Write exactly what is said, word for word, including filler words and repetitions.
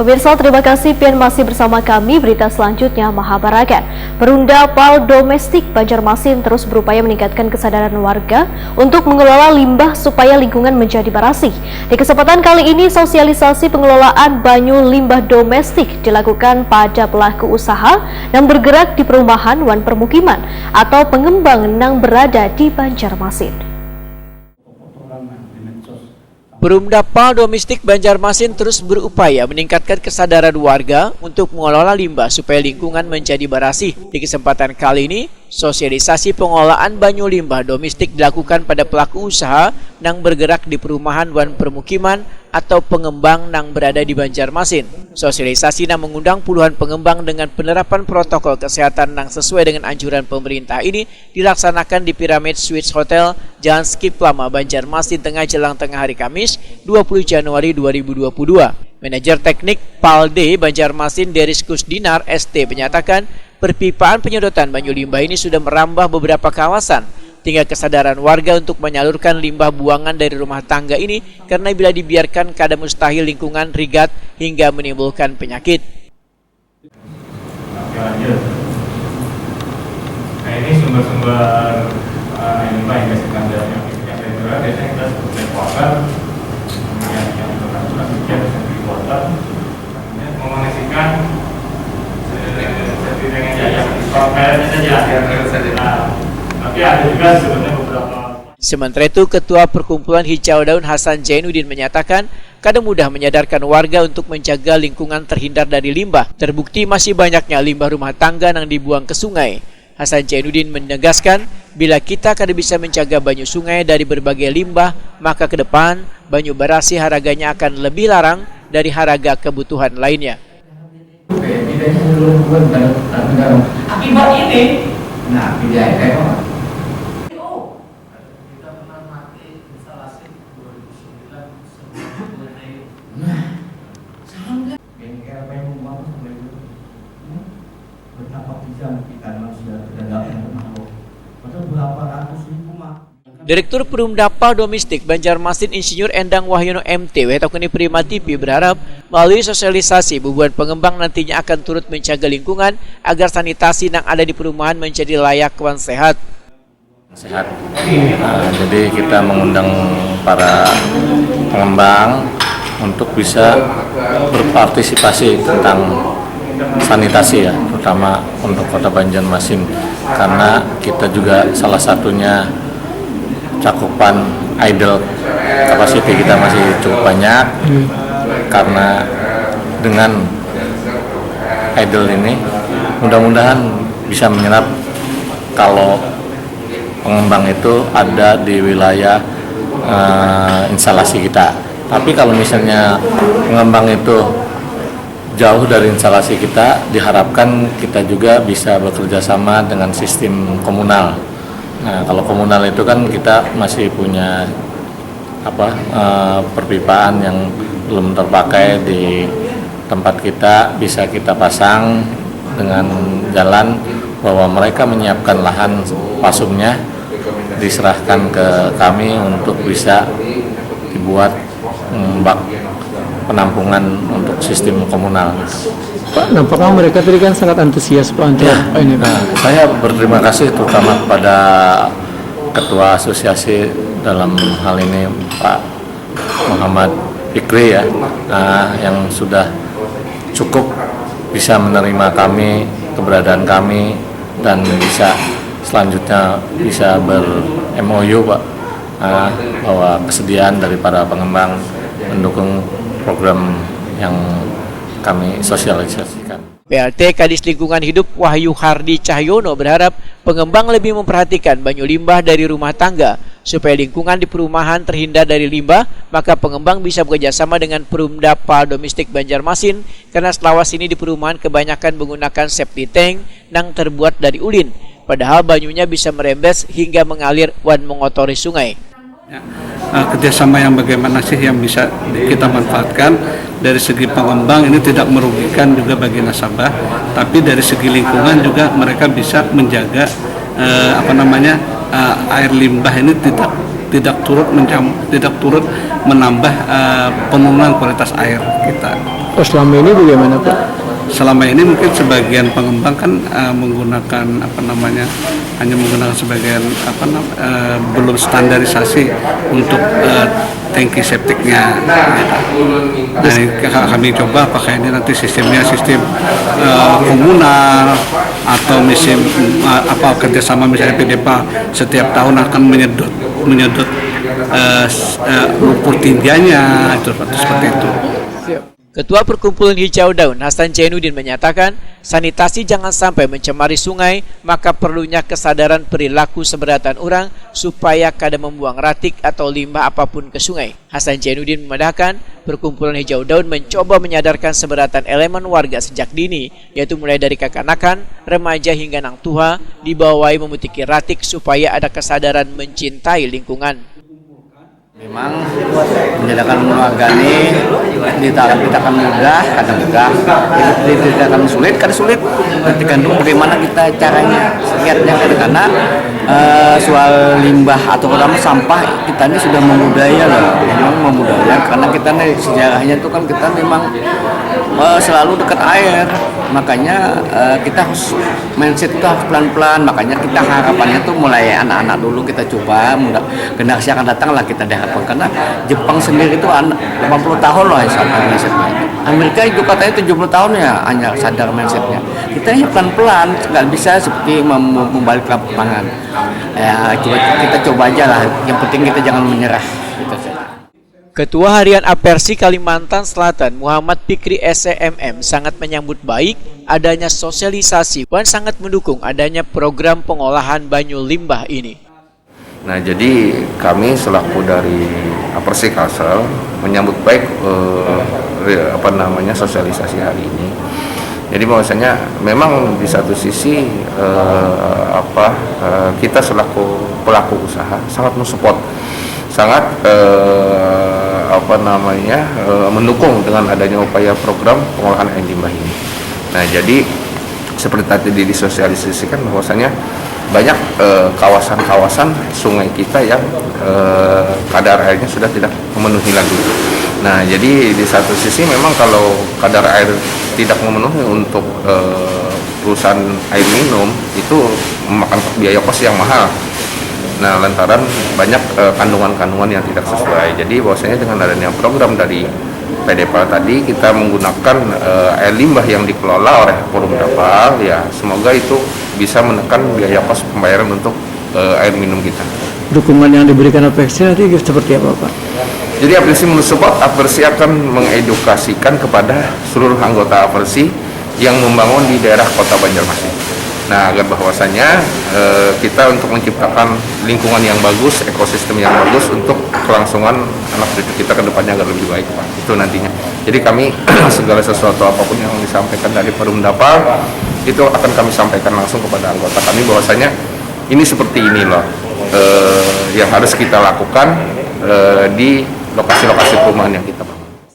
Pemirsa, terima kasih pian masih bersama kami. Berita selanjutnya mahabarakan. Perumda Pal Domestik Banjarmasin terus berupaya meningkatkan kesadaran warga untuk mengelola limbah supaya lingkungan menjadi barasih. Di kesempatan kali ini, sosialisasi pengelolaan banyu limbah domestik dilakukan pada pelaku usaha yang bergerak di perumahan wan permukiman atau pengembang nang berada di Banjarmasin. Perumda Pal Domestik Banjarmasin terus berupaya meningkatkan kesadaran warga untuk mengelola limbah supaya lingkungan menjadi barasih. Di kesempatan kali ini, sosialisasi pengelolaan banyu limbah domestik dilakukan pada pelaku usaha nang bergerak di perumahan wan permukiman atau pengembang nang berada di Banjarmasin. Sosialisasi nang mengundang puluhan pengembang dengan penerapan protokol kesehatan nang sesuai dengan anjuran pemerintah ini dilaksanakan di Pyramid Suites Hotel, Jalan Skip Lama, Banjarmasin Tengah, jelang tengah hari Kamis, dua puluh Januari dua ribu dua puluh dua. Manajer Teknik Pal D Banjarmasin, Deris Kusdinar, S T, menyatakan, perpipaan penyedotan banyu limbah ini sudah merambah beberapa kawasan. Tinggal kesadaran warga untuk menyalurkan limbah buangan dari rumah tangga ini, karena bila dibiarkan, kada mustahil lingkungan rigat hingga menimbulkan penyakit. Oke, lanjut. Nah, ini sumber-sumber, eh, ini, Pak, yang kasih tanda penyakit-penyakit menular biasanya kita sebut black water, kemudian yang bekas juga kita sebut water, kemudian mengondisikan, eh, seperti dengan jajak, kalau kayak saja. Nah, tapi ada juga sebenarnya beberapa. Sementara itu, Ketua Perkumpulan Hijau Daun, Hasan Jainuddin, menyatakan, kada mudah menyadarkan warga untuk menjaga lingkungan terhindar dari limbah. Terbukti masih banyaknya limbah rumah tangga nang dibuang ke sungai. Hasan Jainuddin menegaskan, bila kita kada bisa menjaga banyu sungai dari berbagai limbah, maka ke depan banyu barasih haraganya akan lebih larang dari haraga kebutuhan lainnya. Akibat ini, nah, tidak ada apa. Kita pernah mati instalasi dua ribu sembilan sebelum mengenai Nah, sama kan? Bengkel apa yang mau apa sampai itu? Hmm? Betapa kejam kita manusia tidak dapat makhluk. Padahal berapa ratus ribu mah. Direktur Perumda Pal Domestik Banjarmasin Insinyur Endang Wahyono M T W Tokoni Prima T V berharap melalui sosialisasi bubuhan pengembang nantinya akan turut menjaga lingkungan agar sanitasi nang ada di perumahan menjadi layak wan sehat. Sehat. Nah, jadi kita mengundang para pengembang untuk bisa berpartisipasi tentang sanitasi ya, terutama untuk Kota Banjarmasin karena kita juga salah satunya cakupan idle capacity kita masih cukup banyak karena dengan idle ini mudah-mudahan bisa menyerap kalau pengembang itu ada di wilayah uh, instalasi kita. Tapi kalau misalnya pengembang itu jauh dari instalasi kita, diharapkan kita juga bisa bekerja sama dengan sistem komunal. Nah, kalau komunal itu kan kita masih punya apa uh, perpipaan yang belum terpakai di tempat kita bisa kita pasang dengan jalan bahwa mereka menyiapkan lahan pasungnya diserahkan ke kami untuk bisa dibuat bak penampungan untuk sistem komunal. Pak, nampaknya mereka tadi kan sangat antusias Pak untuk ya, ini. Nah, saya berterima kasih terutama kepada Ketua Asosiasi dalam hal ini Pak Muhammad Fikri ya, uh, yang sudah cukup bisa menerima kami, keberadaan kami, dan bisa selanjutnya bisa ber M O U Pak, uh, bahwa kesediaan dari para pengembang mendukung program yang kami sosialisasikan. P L T Kadis Lingkungan Hidup Wahyu Hardi Cahyono berharap pengembang lebih memperhatikan banyu limbah dari rumah tangga. Supaya lingkungan di perumahan terhindar dari limbah, maka pengembang bisa bekerjasama dengan Perumda Pal Domestik Banjarmasin karena selawas ini di perumahan kebanyakan menggunakan septic tank nang terbuat dari ulin, padahal banyunya bisa merembes hingga mengalir wan mengotori sungai. Kerjasama yang bagaimana sih yang bisa kita manfaatkan dari segi pengembang ini tidak merugikan juga bagi nasabah, tapi dari segi lingkungan juga mereka bisa menjaga eh, apa namanya eh, air limbah ini tidak tidak turut mencam, tidak turut menambah uh, penurunan kualitas air kita. Oh, selama ini bagaimana, Pak? Selama ini mungkin sebagian pengembang kan uh, menggunakan apa namanya, hanya menggunakan sebagian apa uh, belum standarisasi untuk uh, tangki septiknya. Nah, ini kami coba pakai ini nanti sistemnya sistem uh, komunal atau misalnya uh, apa kerjasama misalnya P D P A setiap tahun akan menyedot menyedot uh, uh, lumpur tinjanya itu seperti itu. Ketua Perkumpulan Hijau Daun, Hasan Jainuddin, menyatakan sanitasi jangan sampai mencemari sungai, maka perlunya kesadaran perilaku seberatan orang supaya kada membuang ratik atau limbah apapun ke sungai. Hasan Jainuddin memadahkan, Perkumpulan Hijau Daun mencoba menyadarkan seberatan elemen warga sejak dini, yaitu mulai dari kakanakan, remaja hingga nang tuha, dibawai memutiki ratik supaya ada kesadaran mencintai lingkungan. Memang menyediakan keluarga ini tidak tidak akan mudah, kada mudah. Tidak akan sulit, kada sulit. Tergantung bagaimana kita caranya. Niatnya kada karena uh, soal limbah atau terutama sampah kita ini sudah membudaya lah. Memang membudaya karena kita ini sejarahnya itu kan kita memang uh, selalu dekat air. Makanya uh, kita harus mindset itu harus pelan-pelan. Makanya kita harapannya tuh mulai anak-anak dulu kita coba mudah generasi akan datang lah kita diharapkan karena Jepang sendiri itu delapan puluh tahun loh sadar mindsetnya. Amerika juga katanya tujuh puluh tahun ya hanya sadar mindsetnya. Kita hanya pelan-pelan, nggak bisa seperti membalik lapangan. Ya coba kita coba aja lah. Yang penting kita jangan menyerah. Gitu saja. Ketua Harian Apersi Kalimantan Selatan, Muhammad Fikri S M M, sangat menyambut baik adanya sosialisasi dan sangat mendukung adanya program pengolahan banyu limbah ini. Nah, jadi kami selaku dari Apersi Kalsel menyambut baik eh, apa namanya sosialisasi hari ini. Jadi bahwasanya memang di satu sisi eh, apa eh, kita selaku pelaku usaha sangat mensupport sangat eh, apa namanya eh, mendukung dengan adanya upaya program pengolahan air limbah ini. Nah, jadi seperti tadi disosialisasikan bahwasanya banyak eh, kawasan-kawasan sungai kita yang eh, kadar airnya sudah tidak memenuhi lagi. Nah, jadi di satu sisi memang kalau kadar air tidak memenuhi untuk eh, perusahaan air minum itu memakan biaya kos yang mahal. Nah, lantaran banyak eh, kandungan-kandungan yang tidak sesuai. Jadi bahwasanya dengan adanya program dari P D P A tadi kita menggunakan eh, air limbah yang dikelola oleh Forum Dapal, ya semoga itu bisa menekan biaya kos pembayaran untuk eh, air minum kita. Dukungan yang diberikan Apersi nanti seperti apa, Pak? Jadi Apersi mensupport, Apersi akan mengedukasikan kepada seluruh anggota Apersi yang membangun di daerah Kota Banjarmasin. Nah, agar bahwasanya eh, kita untuk menciptakan lingkungan yang bagus, ekosistem yang bagus untuk kelangsungan anak cucu kita ke depannya agar lebih baik, Pak. Itu nantinya. Jadi kami segala sesuatu apapun yang disampaikan dari Forum Dapal itu akan kami sampaikan langsung kepada anggota kami bahwasanya ini seperti ini loh eh, yang harus kita lakukan eh, di lokasi-lokasi perumahan yang kita